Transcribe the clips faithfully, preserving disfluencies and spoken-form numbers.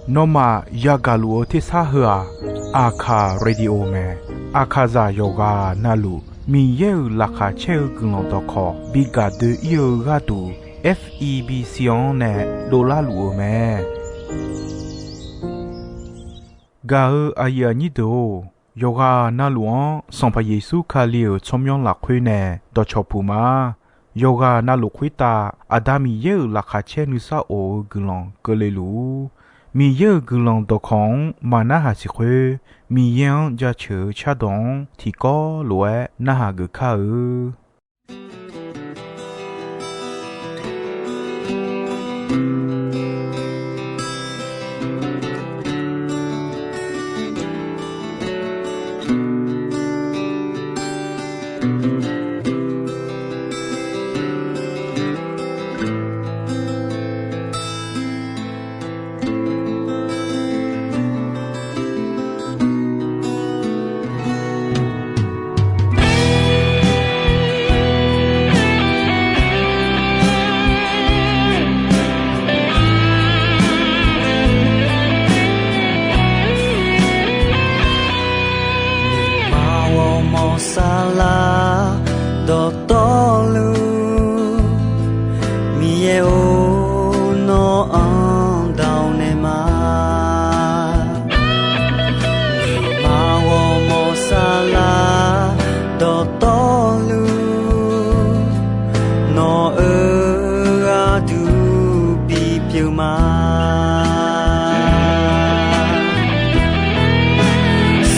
Nawmaf yagaq luf-eu tersar heu-aq, Aqkaq Radio mae. Aqkaqzaq yawqghaq navluf Miqyaer-euq laqkhaq caer-eu guiqlanq dawqkawq bi gaq doe-ir-eu gharduq, F E B C-anr nae dovlar luf-eu mae. Gaq-eu aqyuif aqnyir deuq-or, yawqghaq navluf-anr Sanqpaq Yeqsur Kali-euq tsawrmyanr lafkhoer nae dawqcawq puq ma. Yawqghaq navluf khoertav Aqda Miqyaer-euq laqkhaq caer nuisar of-eu guiqlanq keuvle luf-ur. Miqyaer-euq guiqlanq dawqkawq-anr maqnarhaq siq khoer, Miqyaer-anr jaceuq-eu cardawq-anr tiqkawv lof-aer narhaq geuf kar-eu. Maq ghawrmawr saflar dawqtawvluf, Miqyaer-or, nawr-anr dawq naeq ma. Maq ghawrmawr saflar dawqtawvluf, nawq-euq gharduq bipyeuf ma.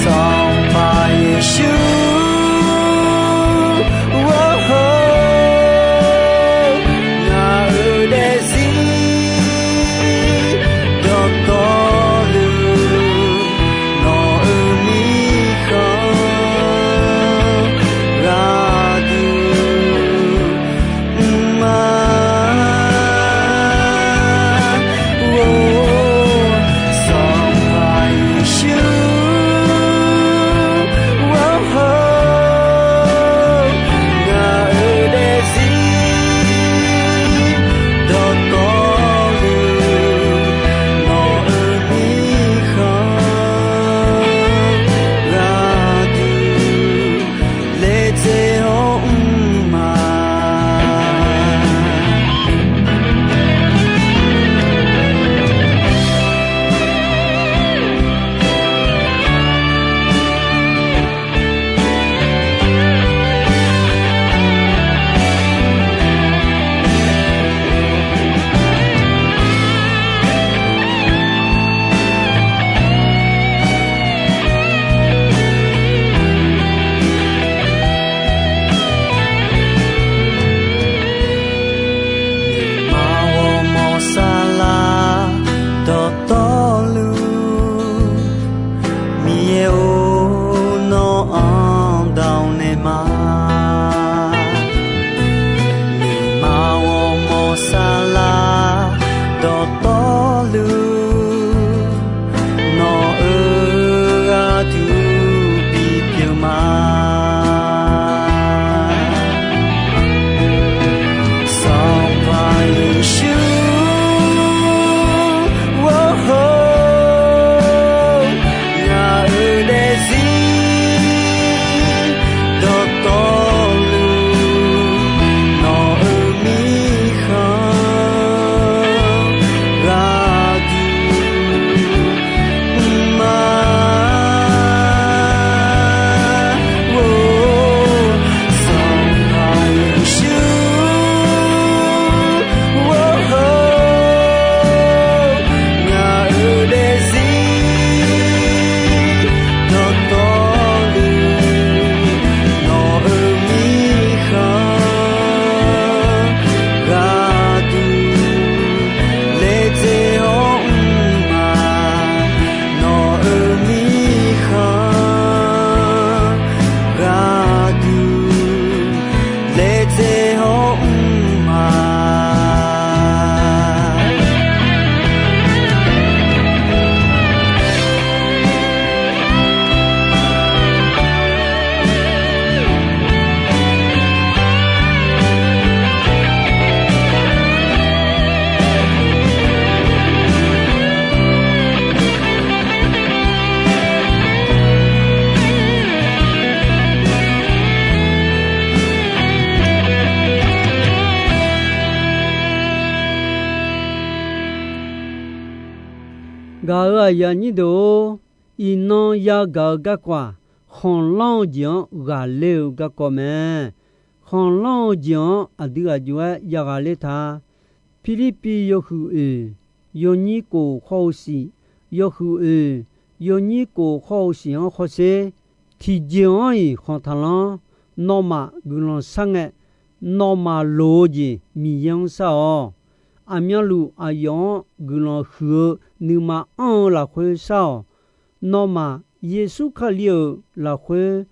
Sanqpaq Yeqsur, Wawr-or, ngaq-euq daefzir dawqtawvluf, nawq-euq mirkhanq gharduq mr ma. Gaq-euq aqyuif aqnyir deuq-or, iqnan yagaq-eu garkawv-aq, khanqlanr-eu jeq-anr ghaqler-eu garkawv mae. Khanqlanr-eu jeq-anr aqdui aqjox-aer yaghaqler ta. Pirlirpiv yawhuiq oeq, yawnyir kof khawr-eu siq, yawhuiq oeq, yawnyir kof khawr-eu siq-anr hawsher. Tiqjeq-anr-iq khanq taqlanr. Nawmaf guiqlanq shar ngae, nawmaf loq-eu jeq Miqyaer-anr shar-awq. Aqmyanluf aqyawf-anr guiqlanq huiq-eu nuima anr-eu lafkhoer shar-awq. Nawmaf Yeqsur Kali-euq lafkhoer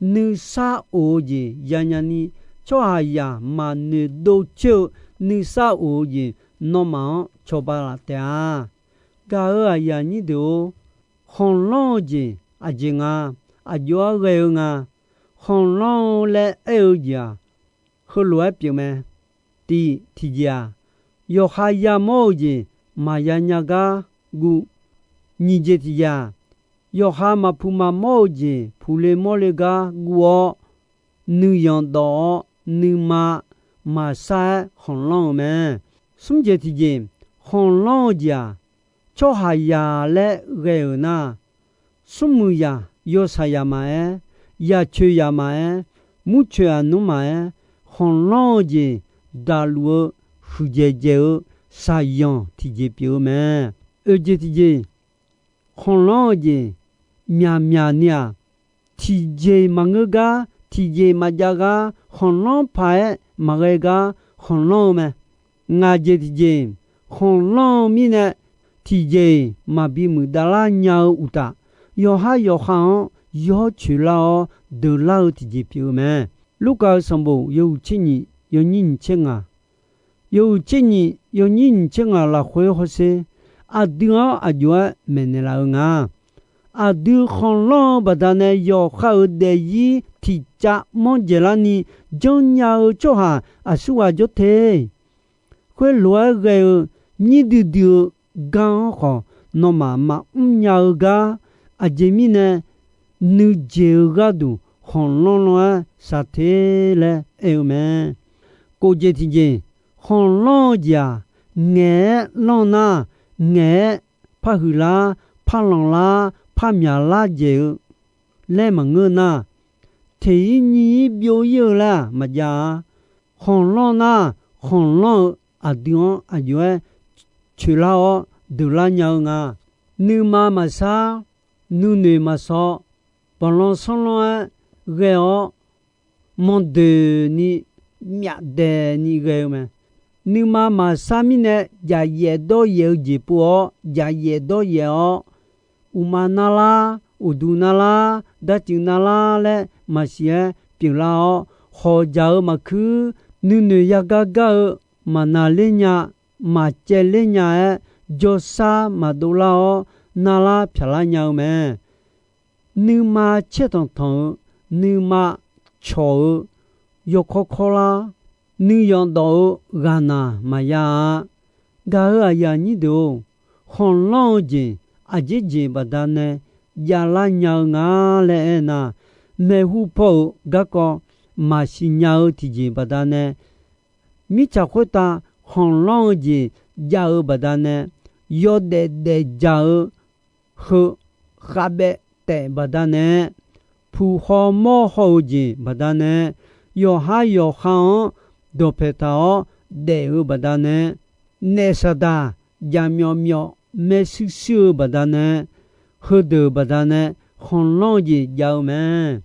nuisar of-eu jeq yanya ni, tsawrhaqzaq maqnoeq dov coer-eu nuisar of-eu jeq nawmaf-anr cawba laf taef-a. Gaq-euq aqyuif aqnyir deuq-or, khanqlanr-eu jeq aqjeq nga, aqjox-aer ghae-eu nga. Khanqlanr-eu laer aer-eu jeq-aq, heulof-aer pyeuf mae. Tiq tiqjeq-aq, yawqha yamawr-eu jeq maqya nya gar guv. Nyiq jeq tiqjeq-aq, yawqha maqpuq maqmawr-eu jeq puqle mawrle gar guv-awr, nuiyanq dawf-awr nuima maqsar-aer khanqlanr-eu mae. Smr jeq tiqjeq, khanqlanr-eu jeq-aq, tsawrhaqzaq laer ghae-euq nar, smrmuiq zaq yawshaq zaq maqaer, yacoeq zaq maqaer, murcoeq aqnmr maqaer, khanqlanr-eu jeq daqluf-eu huiqdzaeq dzaeq-eu shaqzanq tiqjeq pyeuf-eu mae. Oeq jeq tiqjeq, khanqlanr-eu jeq myaqmyaq ni-aq, tiqjeq maqngeur gar, tiqjeq maqjav gar, khanqlanr paq-aer maqghae gar khanqlanr-eu mae. Ngaq jeq tiqjeq, khanqlanr-eu mirnae tiqjeq-iq maqbi muiqdavlar nya-eu uqtaf, yawqhar yawqha-anr yawr coeqlar-awr deuqlar-eu tiqjeq pyeuf-eu mae. Lurkaf-euq sanqbof yawhuiq tser nyiq yawnyir nyiq tser ngaq, yawhuiq tser nyiq yawnyir nyiq tser ngaq lafkhoer hawsher. Aqdui-anr aqjox-aer maeqnaeq laf-eu nga. Aqdui khanqlanr-eu baqdanae yawqha-euq daefzir tiqcav manr dzaeqlarni janrnya-eu tsawrhaq aqsurghaq jawr te. Khoerlof-aer ghae-eu nyir duidui-eu gar-anr khawf, nawmaf maqmr nya-eu gar, aqjeq mirnae nuijeq-eu gharduq khanqlanr lanr-aer shaq te laer aer-eu mae. Kof jeq tiqjeq, khanqlanr-eu jeq-aq, ngaeq-aer lanr nar, ngaeq-aer parhuiq lar, parlanq lar, parmyaq lar dzaeq-eu laer maqngeur nar, teq-ir nyiq-ir byov-ir-eu laer-aq maqjav-a. Khanqlanr nar, khanqlanr-eu aqdui-anr aqjox-aer coeqlar-awr deuqlar nya-eu nga. Nuima maqsar, nuinoeq maqsawq, banqlanq sanrlanr-aer ghae-awr manqdoeq ni myafdaeq ni ghae-eu mae. Nuima maqsar mirnae, jaqyaef dawryaef-eu jeq pov-awr, jaqyaef dawryaef-awr, uqma narlar, uqduq narlar, darcuiv narlar laer maqsiq-aer pyeuflar-awr, hawqdzaq-eu maqkuir, nuinoeq yagar gar-eu, maqnaqler nya, maqcaevler nya-aer, jawrsar maqdov lar-awr, narlar pyaqlar nya-eu mae. Nuima caertanq tanq-eu, nuima cawq-eu, yawkawr kawrlar, nuiyanq dawf-eu ghaqnaq maqya-a. Gaq-euq aqyuif aqnyir deuq-or, khanqlanr-eu jeq aqjeq jeq baqdanae javlar nya-eu nga laer aernar, maeqhu paw-euq garkawv maqsiq nya-eu tiqjeq baqdanae, mirtsaq khoertav khanqlanr-eu jeq jav-eu baqdanae, yawdaef daefdzaq-eu heu khavbaev taef baqdanae, puq haw mawr haw-eu jeq baqdanae, yawqhar yawqha-anr dawqpaeq taq-awr daef-eu baqdanae, naef saqdaq jaqmyawf myawf maershuir shuir-eu baqdanae, heudeuq baqdanae khanqlanr-eu jeq jav-eu mae.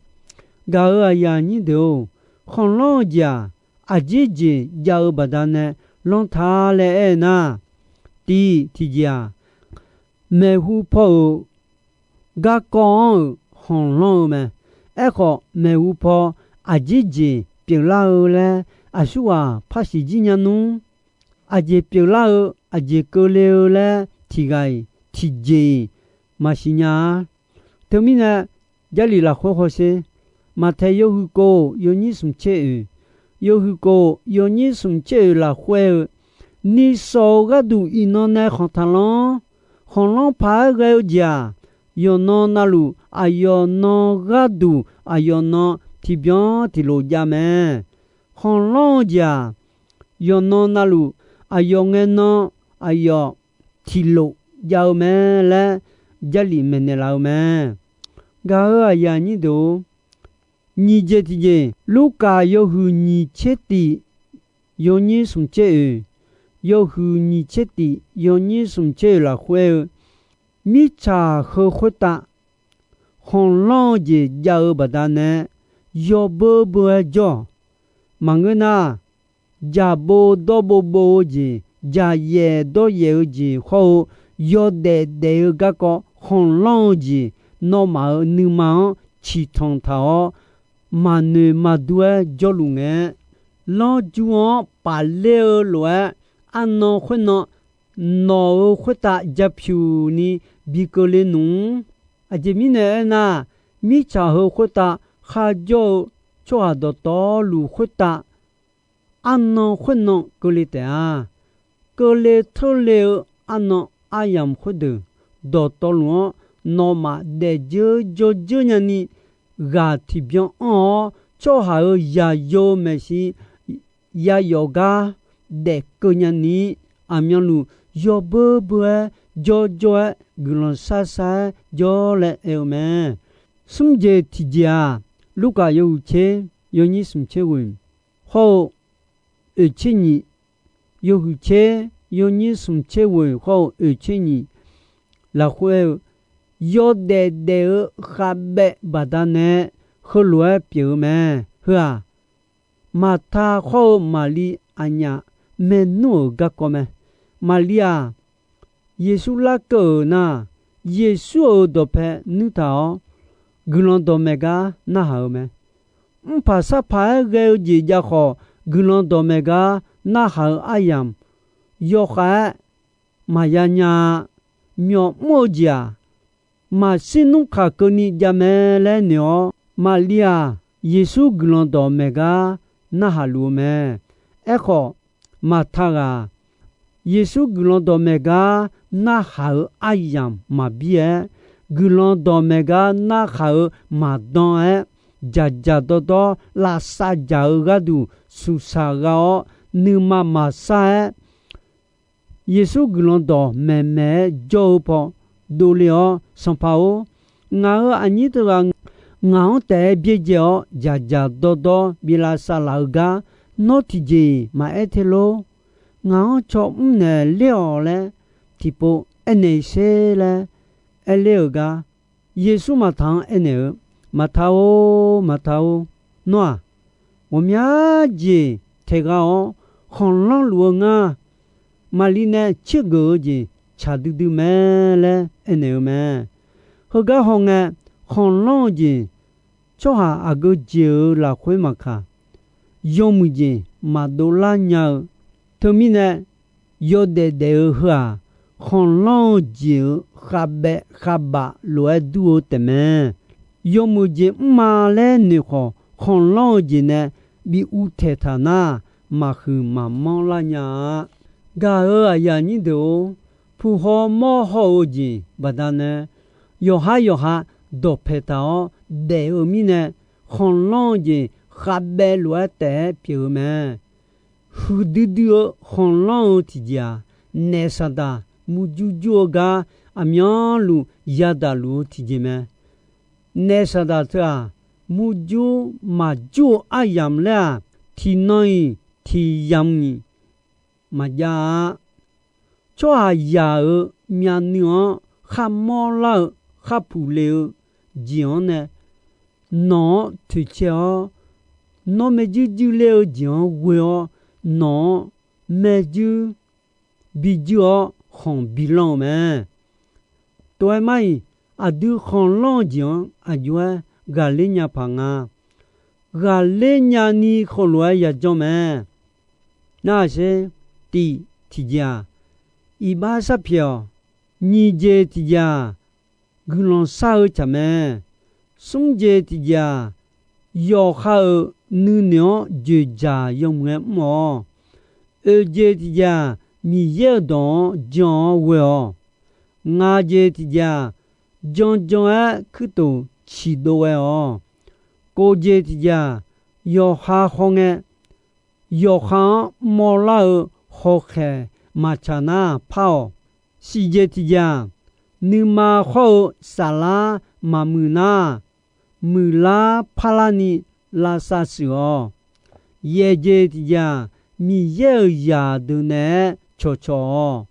Gaq-euq aqyuif aqnyir deuq-or, khanqlanr-eu jeq-aq, aqjeq jeq jav-eu baqdanae lanr ta laer aernar, tiq tiqjeq-aq, maeqhu paw-euq garkawv-anr-euq khanqlanr-eu mae. Aerkhawf, maeqhu paw aqjeq jeq pyeuflar-eu laer aqsurghaq par siqjir nya nmr. Aqjeq pyeuflar-eu, aqjeq keuvle-eu laer tiqghaq-iq tiqjeq-iq maqsiq nya-a. Teumirnae, Jarlif lafkhoer hawsher. Maqtaeq yawhuiq kof yawnyir smq tser oeq, yawhuiq kof yawnyir smq tser oeq lafkhoer-eu, nishawq-eu gharduq iqnan nae khanq taqlanr. Khanqlanr paq-aer ghae-eu jeq-aq, yawqnan navluf aqyawf nan gharduq aqyawf nan tiqbyan tiqlof jav mae. Khanqlanr-eu jeq-aq, yawqnan navluf aqyawf ngae nan aqyawf tiqlof jav-eu mae laer Jarlif maeqnaeq laf-eu mae. Gaq-euq aqyuif aqnyir deuq-or, nyiq jeq tiqjeq, Lurkaf yawhuiq nyiq tser tif yawnyir smq tser oeq, yawhuiq nyiq tser tif yawnyir smq tser oeq lafkhoer aer-eu, mirtsaq heu khoertav khanqlanr-eu jeq jav-eu baqdanae yawbeur beur-aer jawr-awq. Maqngeur nar, jaqbov dawrbov bov-eu jeq, jaqyaef dawryaef-eu jeq hawr-eu yawdaef daef-eu garkawv khanqlanr-eu jeq, nawmaf-euq nuima-anr ciqtanq taq-awr, maqnoeq maqdur-aer jawrluf ngae, lanrjur-anr pafler-eu lof-aer, arnan khoernan nawq-euq khoertav japyuq ni bi keuvle nmr. Aqjeq mirnae aernar, mirtsaq heu khoertav kharjawr-eu tsawrhaq dawqtawvluf khoertav arnan khoernan keuvle taef-a. Keuvle teurle-eu arnan aryamq khoerdeuq dawqtawvluf-anr nawmaf daefdzeur jawrdzeur nyani ghaq tiqbyan anr-awr, tsawrhaq-euq yaqyo-eu maeqshi yayawf gar daefkeuv nyani, aqmyanluf yawbeur beur-aer jawrjawr-aer guiqlanq sharshar-aer jawr laer aer-eu mae. Smr jeq tiqjeq-aq, Lurkaf yawhuiq tser yawnyir smq tser ghoeq hawr-eu oeq tser nyiq, yawhuiq tser yawnyir smq tser ghoeq hawr-eu oeq tser nyiq lafkhoer aer-eu, yawdaef daef-eu khavbaev baqdanae heulof-aer pyeuf-eu mae. Heu-aq, Maqta hawr-eu Maqli aqnyaf maernmr-euq garkawv mae. Maqli-aq, Yeqsur larkeuv-euq nar, Yeqsur-euq dawqpae nuirtaq-awr, guiqlanq dawqmaeq gar narhaq-eu mae. Mrpaq sarpaq-aer ghae-eu jeq jav khawf, guiqlanq dawqmaeq gar narhaq-eu aryamq yawkhav-aer maqya nya-a. Myawf mr-eu jeq-aq, maqshir nmr kaq keuvni jav mae laer noeq-awr, Maqli-aq, Yeqsur guiqlanq dawqmaeq gar narhaq luf-eu mae. Aerkhawf, Maqta ghaq Yeqsur guiqlanq dawqmaeq gar narhaq-eu aryamq maqbir-aer, guiqlanq dawqmaeq gar narhaq-eu maqdan-aer, dzaqdzaq dawrdawr lavsav dzaq-eu gharduq suqsaq gha-awr, nuima maqsar-aer, Yeqsur guiqlanq dawq maeqmaeq-aer jawr-eu paw dovle-awr, Sanqpaq-or, ngaq-euq aqnyir teughaq ngaq-anr taef-aer byaerdzae-awr, dzaqdzaq dawrdawr bi lavsav laf-eu gar nawr tiqjeq-iq maqaer te lor. Ngaq-anr caw mrnaeq ler-awq laer tiqpov aernaeq sher laer aerler-euq gar, Yeqsur Maqta-anr aernaeq-eu, Maqta-or, Maqta-or, nawr-aq, ghawqmya jeq taeq gha-awr khanqlanr luf-eu ngar. Maqli nae tsergeuf-eu jeq tsaq duidui mae laer aernaeq-eu mae. Heugar hawngae, khanqlanr-eu jeq tsawrhaq aqgeu jeq-euq lafkhoer maqkaq, yawmuiq jeq maqdov lar nya-eu. Teumirnae, yawdaef daef-eu heu-aq, khanqlanr-eu jeq-euq khavbaev khavbaf lof-aer dur-eu taefmae. Yawmuiq jeq mr ma laer noeq khawf, khanqlanr-eu jeq nae bi uvtaeq taq nar, maqhuiq maqmanr lar nya-a. Gaq-euq aqyuif aqnyir deuq-or, puq haw mawr haw-eu jeq baqdanae, yawqhar yawqha dawqpaeq taq-awr daef-eu mirnae, khanqlanr-eu jeq khavbaev lof-aer taef-aer pyeuf-eu mae. Huiqdui dui-eu khanqlanr-eu tiqjeq-aq, naef saqdaq murjur jur-eu gar aqmyanluf yadaq luf-eu tiqjeq mae. Naef saqdaq teu-aq, murjur maqjur-eu aryamq laer-aq, tiqnan-iq tiqyamq-iq maqjav-a. Tsawrhaqzaq-euq myavnuiv-anr kharmawr lar-eu kharpuq le-eu jeq-anr nae nawq-anr toeqcae-awr, nawr maerjuir juir ler-eu jeq-anr ghoe-awr, nawq-anr maerjuir bijuir-awr khanq bilanr-eu mae. Tov-aer mar-iq, aqdui khanqlanr-eu jeq-anr aqjox-aer ghaqler nya paq nga. Ghaqler nyani heulof-aer yajanr mae. Narhaq sher, tiq tiqjeq-aq, iqbax sharpyaeq-awq. Nyiq jeq tiqjeq-aq, guiqlanq shar-eu tsaq mae. Smr jeq tiqjeq-aq, yawqha-euq nuinoeq-anr dzoeqdzaq yawmuiq-aer mr-awq. Oeq jeq tiqjeq-aq, Miqyaer-euq dawq-anr jan-awr ghoe-awq. Ngaq jeq tiqjeq-aq, janjan-aer kuirtof ciqdov ghae-awq. Kof jeq tiqjeq-aq, yawqha hawngae, yawqha-anr mawrlar-eu hawkhaeq maqtsaq nar par-awq. Shif jeq tiq jeq-aq, nuima khawr-eu saflar maqmuiq nar, muiqlar parlarni lavsav shuif-awq. Yaef jeq tiq jeq-aq, Miqyaer-euq zaqdeuq naeq-aer cawqcawq-awq.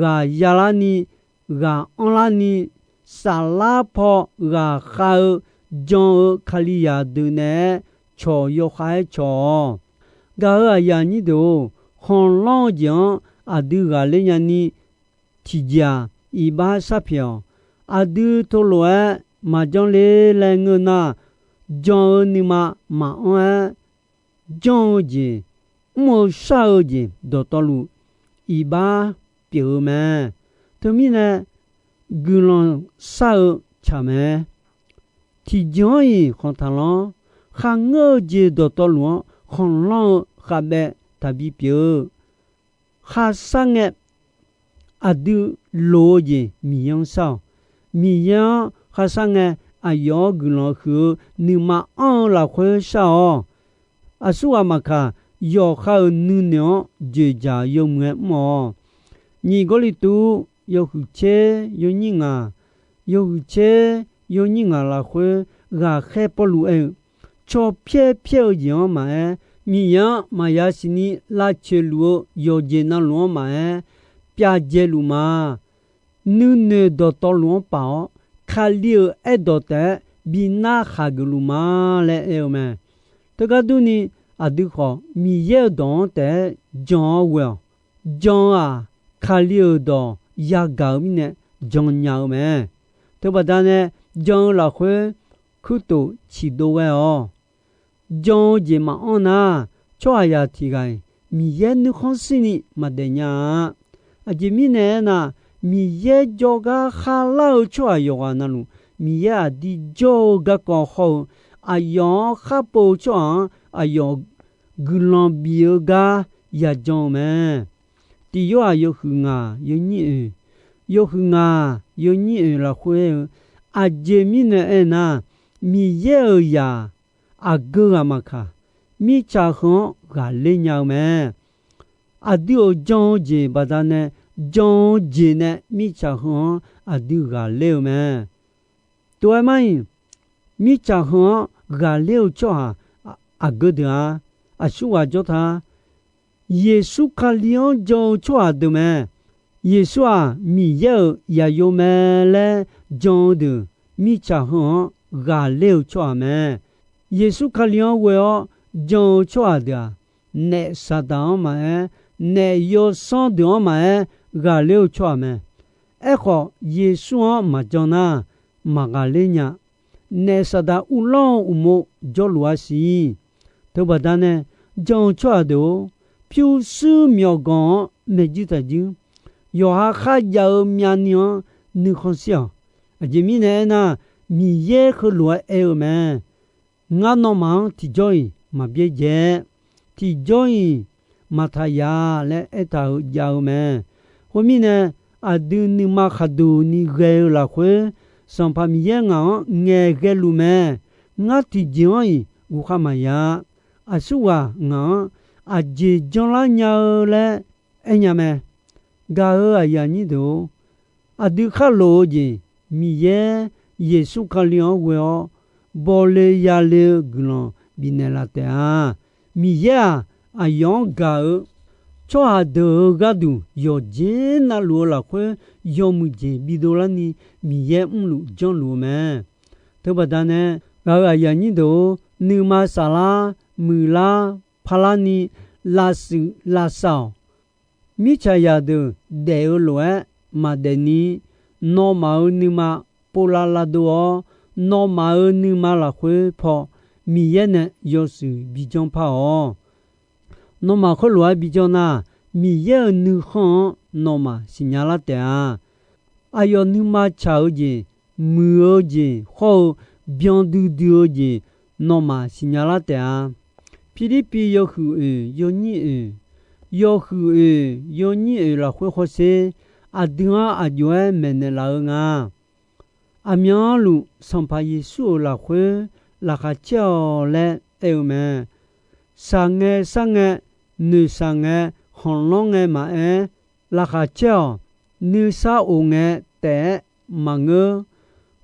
Ghaq yalarni, ghaq anrlarni, saflar paw ghaq khav-eu jan-eu Kalizaq deuq naeq-aer cawq yawkhav-aer cawq-awq. Gaq-euq aqyuif aqnyir deuq-or, khanqlanr-eu jeq-anr aqdui ghaqler nyani, tiqjeq-aq, iqbax sharpyaeq-awq. Aqdui teulof-aer maqjanr le laer ngeur nar, jan-eu nuima maqanr-aer, janr-eu jeq, mr-eu shar-eu jeq dawqtawvluf iqbax pyeuf-eu mae. Teumirnae, guiqlanq shar-eu tsaq mae. Tiqjeq-anr-iq khanq taqlanr, kharngeur-eu jeq dawqtawvluf-anr khanqlanr-eu khavbaev taqbi pyeuf-eu. Kharshar ngae, aqdui loq-eu jeq Miqyaer-anr shar-awq. Miqyaer-anr kharshar ngae, aqyawf-anr guiqlanq huiq-eu nuima anr-eu lafkhoer shar-awq. Aqsurghaq maqkaq, yawqha-euq nuinoeq-anr joeqjaq yawmuiq-aer mr-awq. Nyiq Gawrliqtu yawhuiq tser yawnyir ngaq, yawhuiq tser yawnyir ngaq lafkhoer ghaqkhaer Pawrluv aer-eu, caw pyaer pyaer-eu jeq-anr maqaer, Miqyaer-anr maqya siqni lavcoeq luf-eu yawqjeq navluf-anr maqaer, pyav dzae luf ma. Nuinoeq dawqtawvluf-anr paf-awr, Kali-euq aerdawq taef-aer bi narhaq geuf luf ma laer aer-eu mae. Teugar durni, aqdui khawf Miqyaer-euq dawq-anr taef-aer jan-awr ghoe-awq. Jan-eu-aq, Kali-euq dawq yagaq-eu mirnae jan nya-eu mae. Teubaqda nae jan-eu lafkhoer kuirtof ciqdov ghae-awq. Jan-eu jeq maqanr nar, tsawrhaqzaq tiq ghaq-iq Miqyaer nuikhanr shirni maqdaef nya-a. Aqjeq mirnae aernar, Miqyaer jawrgar kharlar-eu tsawrhaq yawqghaq navluf, Miqyaer aqdir jawr-eu garkawv hawr-eu, aqyawf-anr khar pov-eu tsawrhaq-anr aqyawf guiqlanq bif-eu gar yajan-eu mae. Tiq Yorhaq yawhuiq ngaq yawnyir oeq, yawhuiq ngaq yawnyir oeq lafkhoer aer-eu, aqjeq mirnae aernar, Miqyaer-euq zaq aqgeu ghaq maqkaq, mirtsaq heu-anr ghaqler nya-eu mae. Aqdui-euq jan-eu jeq baqdanae, jan-eu jeq nae mirtsaq heu-anr aqdui ghaqler-eu mae. Tov-aer mar-iq, mirtsaq heu-anr ghaqler-eu tsawrhaq aqgeu deuq-a. Aqsurghaq jawr ta. Yeqsur Kali-anr jan-eu tsawrhaq deuq mae. Yeqsur-aq, Miqyaer-euq zaqyo mae laer jan-eu deuq, mirtsaq heu-anr ghaqler-eu tsawrhaq mae. Yeqsur Kali-anr ghoe-awr jan-eu tsawrhaq deuq-aq, naef Saqdaq-anr maqaer, naef yawsanr deuq-anr maqaer, ghaqler-eu tsawrhaq mae. Aerkhawf, Yeqsur-anr maqjan nar, maqghaqler nya. Naef Saqdaq uvlanr-eu uqmov jawrluf-a siq. Teubaqda nae, jan-eu tsawrhaq deuq-or, pyurshuir myawqganq-anr maeqjuir taqjuir, yawqha kharjav-eu myavni-anr nuikhanr shir-awq. Aqjeq mirnae aernar, Miqyaer heulof-aer aer-eu mae. Ngar nawmaf-anr tiqjawr-iq maqbyaerdzae-aer, tiqjawr-iq maqtaq ya laer aertaq-euq jav-eu mae. Khoermirnae, aqdui nuima khaqduq ni ghae-eu lafkhoer, Sanqpaq Miqyaer ngaq-anr ngaeqghae luf mae. Ngar tiqjeq-anr-iq guvkhar maqya. Aqsurghaq ngaq-anr aqjeq janlar nya-eu laer aernya mae. Gaq-euq aqyuif aqnyir deuq-or, aqdui khar lof-eu jeq, Miqyaer Yeqsur Kali-anr ghoe-awr, bawle yale-eu guiqlanq bifnaeq laf taef-a. Miqyaer-aq, aqyawf-anr gaq-eu tsawrhaq deuq-euq gharduq yawqjeq navluf-eu lafkhoer yawmuiq jeq bidov larni Miqyaer mrluf janrluf-eu mae. Teubaqda nae, gaq-euq aqyuif aqnyir deuq-or, nuima saflar, muiqlar, parlarni, lavshuif lavsav-awq. Mirtsaqzaq deuq daef-eu lof-aer maqdaef ni, nawmaf-euq nuima povlav lavdov-awr, nawmaf-euq nuima lafkhoer paw Miqyaer nae yawshuif bijanr par-awq. Nawmaf khoerlof-aer bijanr nar, Miqyaer-euq nuikhanr-anr nawmaf siqnya lar taef-a. Aqyawf nuima tsaq-eu jeq, muiq-eu jeq hawr-eu byan duidui-eu jeq nawmaf siqnya lar taef-a. Pirlirpiv yawhuiq oeq yawnyir oeq, yawhuiq oeq yawnyir oeq lafkhoer hawsher, aqdui-anr aqjox-aer maeqnaeq laf-eu nga. Aqmyanluf Sanqpaq Yeqsur-euq lafkhoer laqkhaq caer-awq laer aer-eu mae. Shaq ngae shar ngae, noeqshaq ngae, khanqlanr ngae maqaer, laqkhaq caer-awq. nuisar of ngae taef-aer maqngeur.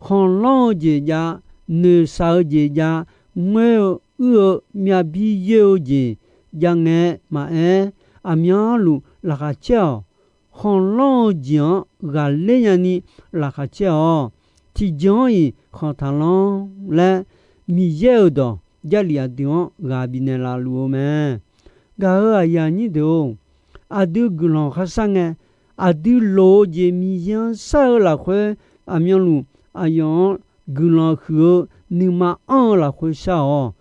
Khanqlanr-eu jeq jav, noeqshaq-eu jeq jav, ngoer-eu uir-eu myavbir yoer-eu jeq jav ngae maqaer, aqmyanluf laqkhaq caer-awq. Khanqlanr-eu jeq-anr ghaqler nyani laqkhaq caer-awq. Tiqjeq-anr-iq khanq taqlanr laer, Miqyaer-euq dawq Jarlif aqdui-anr ghaq bifnaeq laf luf-eu mae. Gaq-euq aqyuif aqnyir deuq-or, aqdui guiqlanq kharshar ngae, aqdui loq-eu jeq Miqyaer-anr shar-eu lafkhoer, aqmyanluf aqyawf-anr guiqlanq huiq-eu nuima anr-eu lafkhoer shar-awq.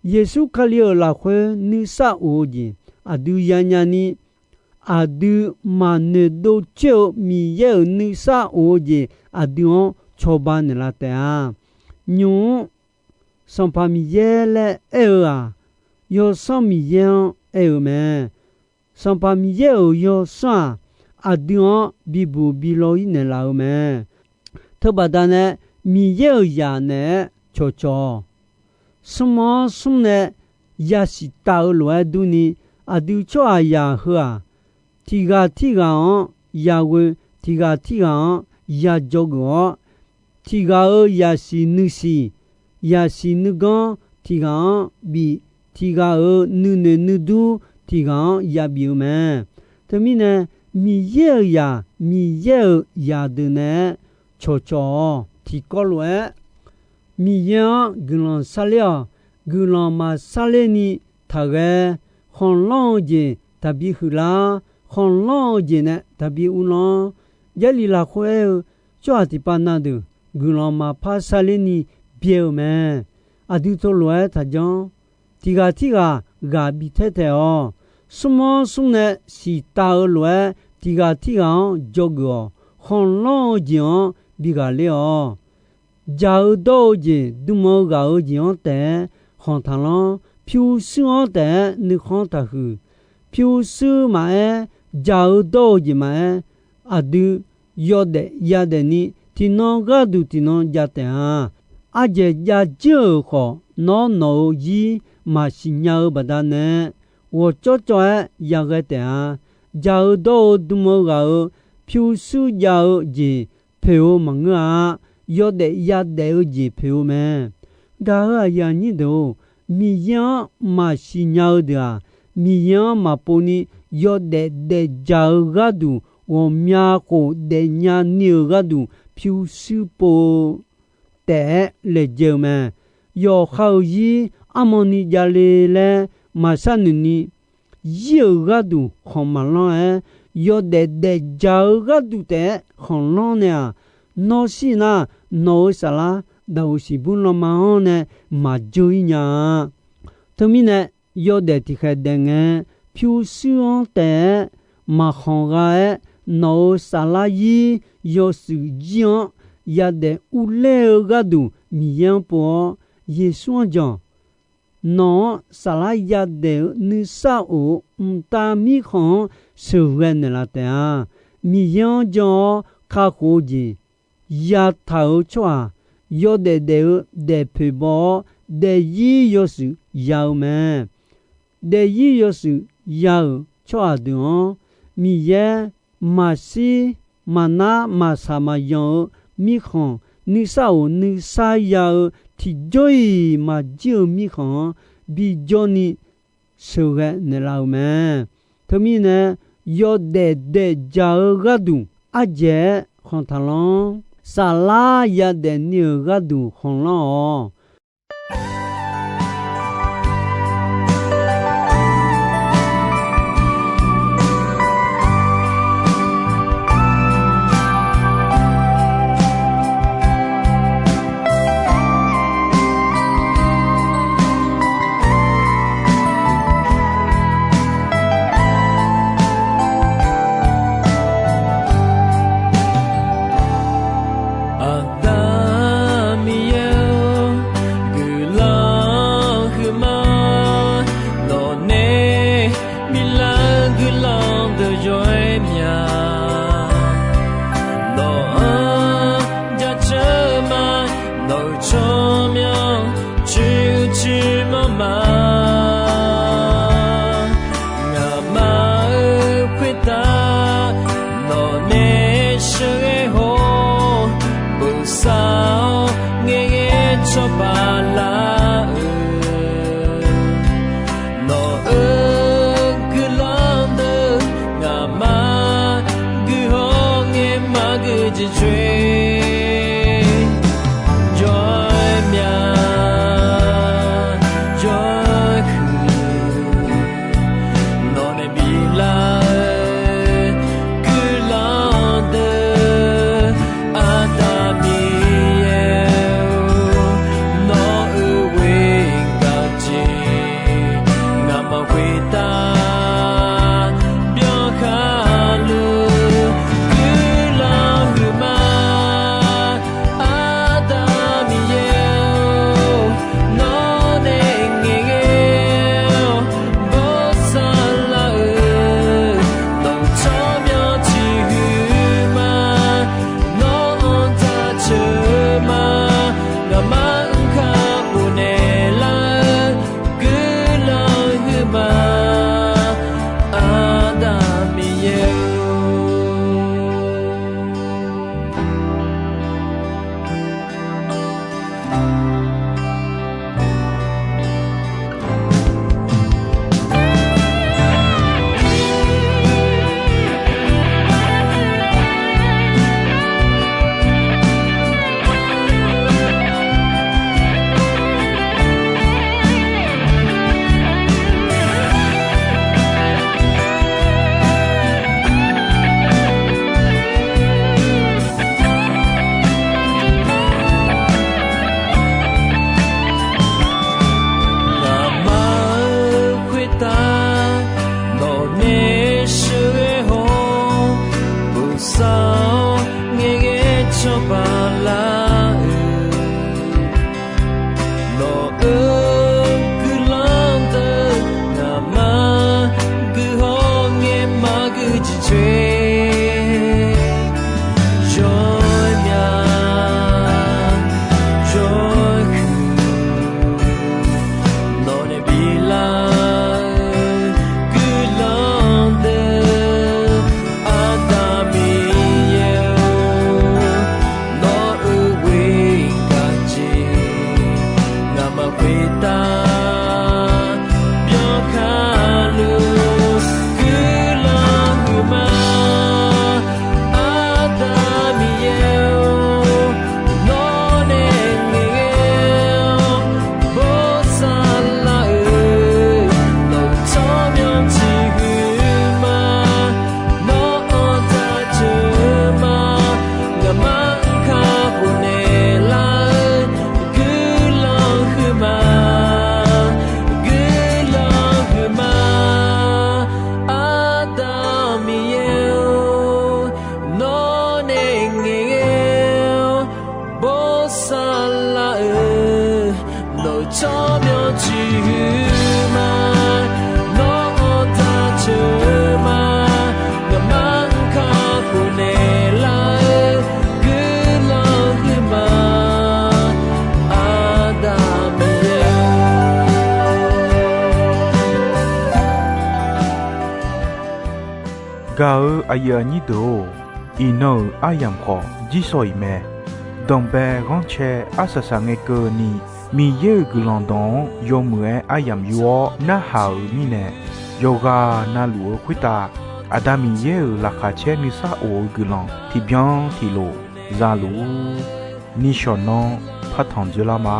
Yeqsur Kali-euq lafkhoer nuisar of-eu jeq aqdui yanya ni, aqdui maqnoeq dov coer-eu Miqyaer-euq nuisar of-eu jeq aqdui-anr cawba naeqlaf taef-a. Nymq-mr Sanqpaq Miqyaer laer aer-eu-aq, Yawsanr Miqyaer-anr aer-eu mae. Sanqpaq Miqyaer-euq Yawsanr-aq, aqdui-anr bibuq bilaw-ir naeqlaf-eu mae. Teubaqda nae Miqyaer-euq zaq naeq-aer cawqcawq-awq. Smr-anr smr nae yasiq taf-eu lof-aer durni, aqdui tsawrhaqzaq heu-aq, tiqghaq tirghaq-anr yaghoe, tiqghaq tirghaq-anr yajawr geuf-awr, tiqghaq-euq yasiq nuisiq, yasiq nuiganr tiqghaq-anr bif, tiqghaq-euq nuinoeq nuidur tiqghaq-anr yabif-eu mae. Teumirnae, Miqyaer-euq zaq, Miqyaer-euq zaqdeuq naeq-aer cawqcawq-awq. Tiqkawv lof-aer, Miqyaer-anr guiqlanq sarler-awq. Guiqlanq maqsarler ni taqghae. Khanqlanr-eu jeq taqbi huiqlar. Khanqlanr-eu jeq nae taqbi uvlanr. Jarlif lafkhoer aer-eu, tsawrhaq tiqpav na deuq guiqlanq maqpar sarler ni byae-eu mae. Aqdui teulof-aer taqjanr. Tiqghaq tirghaq ghaq bi taer taef-awq. Smr-anr smr nae siqtav-eu lof-aer, tiqghaq tirghaq-anr dzawgeuf-awq. Khanqlanr-eu jeq-anr bi ghaqler-awq. Jaq-eu dawr-eu jeq, dm-eu ghaq-eu jeq-anr taef-aer khanq taqlanr. Pyurshuir-anr taef-aer nuikhanr taqhuiq. Pyurshuir maqaer, jaq-eu dawr-eu jeq maqaer, aqdui yawdaef yadaef ni tiqnan gharduq tiqnan jav taef-a. Ardzaeq jav jir-euq khawf, nawr nawq-euq zir maqsiq nya-eu baqdanae, ghawqcawv cawv-aer yaghae taef-a. Jaq-eu dawr-eu dm-eu ghaq-euq pyurshuir jav-eu jeq poeq-eu maqngeur-a. Yawdaef yadaef-eu jeq poeq-eu mae. Gaq-euq aqyuif aqnyir deuq-or, Miqyaer-anr maqsiq nya-eu deuq-aq, Miqyaer-anr maqpov ni yawdaef daefdzaq-eu gharduq, ghawqmya khof daefnya ni-euq gharduq pyurshuir pov-eu taef-aer laejae-eu mae. Yawqha-euq zir armawni javle laer maqshar noeq ni, zir-euq gharduq khanq maqlanr-aer, yawdaef daefdzaq-eu gharduq taef-aer khanqlanr nae-aq, nawr shir nar, nawq-euq saflar daqoq siqbur lanma-anr nae maqjeur-ir nya-a. Teumirnae, yawdaef tiqkhaeq daef ngae, pyurshuir-anr taef-aer maqkhanq gha-aer, nawq-euq saflar zir yawshuif jir-anr yadaef urler-eu gharduq Miqyaer-anr pov-awr, Yeqsur-anr jan. Nawq-anr saflar yadaef-eu nuisar of-eu mqtav mirkhanq-anr sheuqghae naeqlaf taef-a. Miqyaer-anr jan-awr kakhof-eu jeq yataq-euq tsawrhaq, yawdaef daef-eu daefpoeq baw-awr, daefzir yawshuif ya-eu mae. Daefzir yawshuif ya-euq tsawrhaq deuq-anr, Miqyaer maqshir maqnar maqsaq maqyanq-eu mirkhanq, nuisar of nuisar ya-eu tiqjawr-iq maqjir-eu mirkhanq-anr bijawr ni sheuqghae naeqlaf-euq mae. Teumirnae, yawdaef daefdzaq-eu gharduq ardzaeq-aer khanq taqlanr. Saflar yadaef ni-euq gharduq khanqlanr-awq. Aqda Miqyaer-or, Tiqcoer jawr-aer mya jawr-aer huiq, nawq nae biflar-eu guiqlanq deuq, Aqda Miqyaer-or, nawq-euq ghoer gaq jeq ngaqma khoertav byankhar luf guiqlanq huiqma. Aqda Miqyaer-or, nawq nae ngaeqghae-awr bawrsavlar-euq nawq-euq tsawrmyanr tiq huiqma. Nawr-anr taq ceuq ma, ngaqma-anr kakhof naeqlar-eu guiqlanq huiqma. Aqda Miqyaer-or. Ngaqma-euq khoertav nawqnae sheuqghae haw-awr, bosav-awr ngaeqghae cawba lar-euq nawq-euq guiqlanq deuq, ngaqma guiqhaw ngae maqgui jeq coer. Jawr-aer mya jawr-aer huiq, nawq nae biflar-eu guiqlanq deuq, Aqda Miqyaer-or, nawq-euq ghoer gaq jeq ngaqma khoertav byankhar luf guiqlanq huiqma. Aqda Miqyaer-or, nawr nae ngaeqghae-awr bawrsavlar-euq nawq-euq tsawrmyanr tiq huiqma. Nawr-anr taq ceuq ma, ngaqma-anr kakhof naeqlar-eu guiqlanq huiqma. Guiqlanq huiqma. Aqda Miqyaer-or, nawr nae ngaeqghae-awr bawrsavlar-euq nawq-euq tsawrmyanr tiq huiqma. Nawr-anr taq ceuq ma, ngaqma-anr kakhof naeqlar-eu guiqlanq huiqma. Aqda Miqyaer-or. Gaq-eu aqyuif aqnyir deuq-or, iqnan-euq aryamq khawf jirsawq iq mae. Danqbae ghanrcae arsaq saq ngae keuvni, Miqyaer-euq guiqlanq dawq-anr yawmuiq-aer aryamq yur-awr narhaq-euq mirnae, yawqghaq navluf-eu khoertav Aqda Miqyaer-euq laqkhaq caer nuisar of-eu guiqlanq tiqbyan tiqlof za luf-ur. Nishawq nanr partanq dzoerlar ma.